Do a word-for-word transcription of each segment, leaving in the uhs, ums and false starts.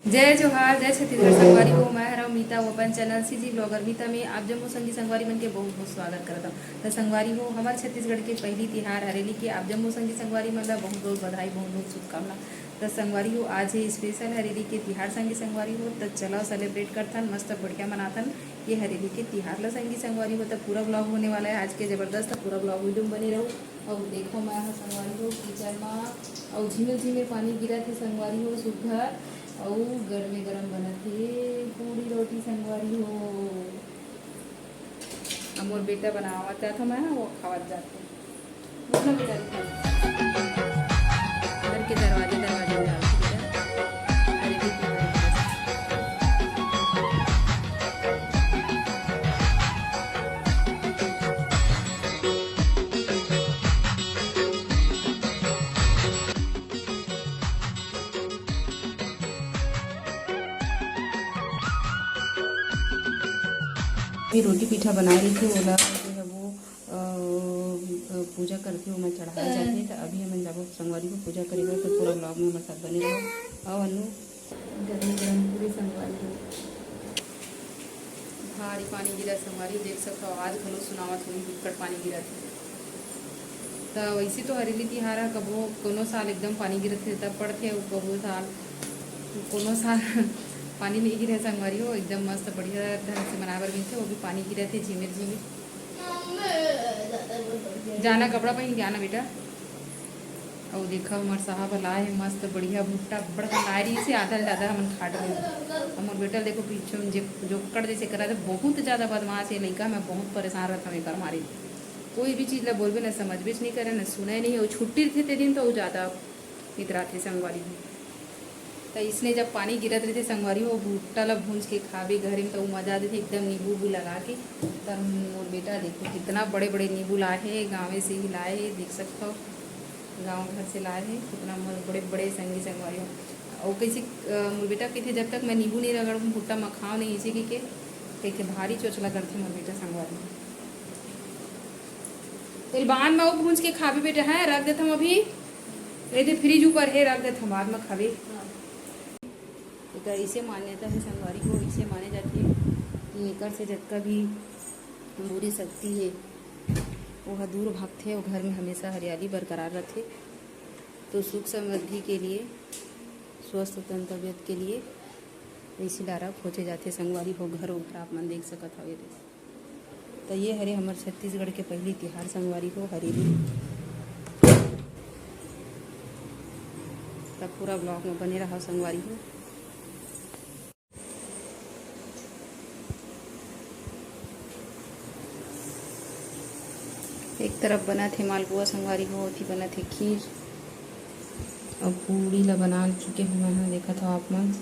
जय जोहार, जय छत्तीसगढ़ संगवारी हो। मैं हरव मीता, वो अपन चैनल सीजी ब्लॉगर मीता में आप जम्मो संगी संगवारी मन के बहुत बहुत स्वागत करत हूँ। तो संगवारी हो, हमार छत्तीसगढ़ के पहली तिहार हरेली के आप जम्मो संगी संगवारी मन ला बहुत बहुत बधाई, बहुत बहुत शुभकामना। तो संगवारी हो, आज है स्पेशल हरेली के तिहार संगी संगवारी हो, तो चलो सेलिब्रेट करथन, मस्त बढ़िया मनाथन ये हरेली के तिहार ला संगी संगवारी हो। तो पूरा ब्लॉग होने वाला है आज के जबरदस्त, तो पूरा ब्लॉग वीडियो में बने रहो। और देखो मैं ह संगवारी हो किचन में, और झिमिर झिमिर पानी गिरत है संगवारी हो, सुग्घर अउ गरमे गरम बनत हे पूड़ी रोटी संगवारी हो। अब मोर बेटा बनावत जात हो, मैं वो खावत जात हो। बोल ना बेटा, दिखा। घर के दरवाजे, दरवाजे में डाल के बेटा। अरे, बिल्कुल। अभी रोटी पीठा बनाए रहिथे, ओला जो है वो, अ, अ, पूजा करथे, ओमा चढ़ाए जाथे। त अभी हमन जाबो संगवारी हो पूजा करे बर, त पूरा ब्लॉग में हमर साथ बने रहो। आओ अनु। गरम गरम पूरी संगवारी हो। भारी पानी गिरा संगवारी, देख सकत हो, आज घलो सुनावत होही, बिकट पानी गिरत हे। त वैसे तो हरेली तिहार ह कभो कोनो साल एकदम पानी गिरत हे तब पड़थे, अउ कभो साल, कोनो साल पानी नहीं गिरे संगवारी हो, एकदम मस्त बढ़िया ढंग से मनाए बर मिलथे, वो भी पानी गिरत हे झिमिर झिमिर। जाना कपड़ा पहन के आना बेटा। अउ देखा, हमर साहब ह लाए हे मस्त बढ़िया भुट्टा, अब्बड़ कन लाए रहिस हे, आधा ले जादा हमन खा डरे। हमर बेटा ल देखो, पीछे में जे जोक्कड़ जैसे करा थे, बहुत ज्यादा बदमाश हे लइका, मैं बहुत परेशान रहत हूँ एकर मारे। कोई भी चीज ला बोलबे ना, समझबेच नहीं करे ना, सुने नहीं। अउ छुट्टी रहिथे ते दिन तो अउ ज्यादा इतराथे संगवारी हो। त इसने जब पानी गिरत रहिथे संगवारी हो, भुट्टा ला भूंज के खाबे घरे में, त उ मजा देथे एकदम नींबू उबू लगा के। त मोर बेटा देखो, कितना बड़े बड़े नींबू लाए हे, गाँवे से ही लाए हे, देख सकत हो, गाँव घर से लाए हे, कितना मस्त बड़े बड़े संगी संगवारी हो। अउ कैसे, अ, मोर बेटा कहिथे, "जब तक मैं नींबू नहीं रगड़ूँ भुट्टा म खाओ नहीं," इसे कहिके, कहिके भारी चोचला करथे मोर बेटा संगवारी। तेल बांध में वो भूंज के खाबे बेटा, है, रख देथम अभी। ए दे फ्रिज ऊपर हे, रख देथन, बाद में खाबे। एकर ऐसे मान्यता हे संगवारी हो, ऐसे माने जाथे कि एकर से जतका भी बुरी शक्ति हे, वो ह दूर भागथे, वो घर में हमेशा हरियाली बरकरार रथे। तो सुख समृद्धि के लिए, स्वस्थ तन तबियत के लिए ऐसी डारा खोजे जाथे संगवारी हो, घर उघर आप मन देख सकत हवे। त ये हरे हमर छत्तीसगढ़ के पहली तिहार संगवारी हो, हरेली। त पूरा ब्लॉग में बने रहा संगवारी हो। एक तरफ बनत हे मालपुआ संगवारी हो, ओती बनत हे खीर। अब पूड़ी ला बना चुके हूँ मैं, देखत हो आप मन,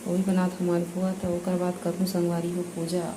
वही बनात हो मालपुआ। त ओकर बाद करहूँ संगवारी हो पूजा।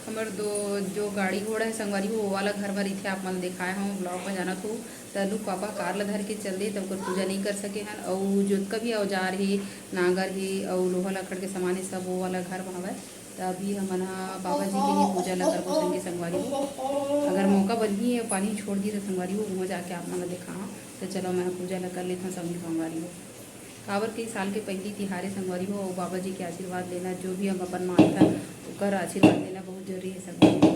हमर दो जो गाड़ी घोड़ा हे संगवारी हो, वो वाला घर बर इथे आप मन देखाए हूँ ब्लॉग में जानत हो। त अनुक पापा कार ला धर के चल दे, त ओकर पूजा नहीं कर सके हन। अउ जोतका भी औजार हे, नांगर हे, अउ लोहा लकड़ के सामान हे, सब वो वाला घर में हवय। त अभी हमन ह बाबा जी के ही पूजा ला करबो संगे संगवारी हो। अगर मौका बनही, पानी छोड़ दी त संगवारी हो, वहाँ जाके आप मन ला देखाहूँ। त चलो, मैं पूजा ला कर लेथन संगे संगवारी हो। काबर के साल के पहली तिहारे संगवारी हो, अउ बाबा जी के आशीर्वाद लेना, जो भी हम अपन मानथन, ओकर आशीर्वाद लेना बहुत जरूरी हे संगवारी हो।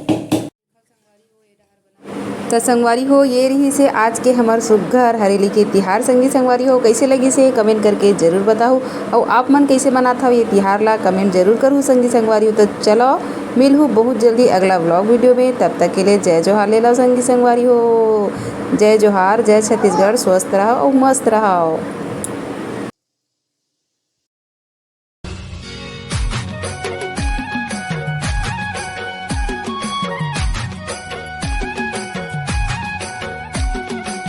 त संगवारी हो, ये रहिस हे आज के हमर सुग्घर हरेली के तिहार। संगी संगवारी हो, कैसे लगिस हे कमेंट करके जरूर बताहू, अउ आप मन कैसे मनात हव ये तिहार ला, कमेंट जरूर करहू संगी संगवारी हो। त चलो, मिलहू बहुत जल्दी अगला व्लॉग वीडियो में, तब तक के लिए जय जोहार ले लो संगी संगवारी हो। जय जोहार, जय छत्तीसगढ़, स्वस्थ रहो अउ मस्त रहो।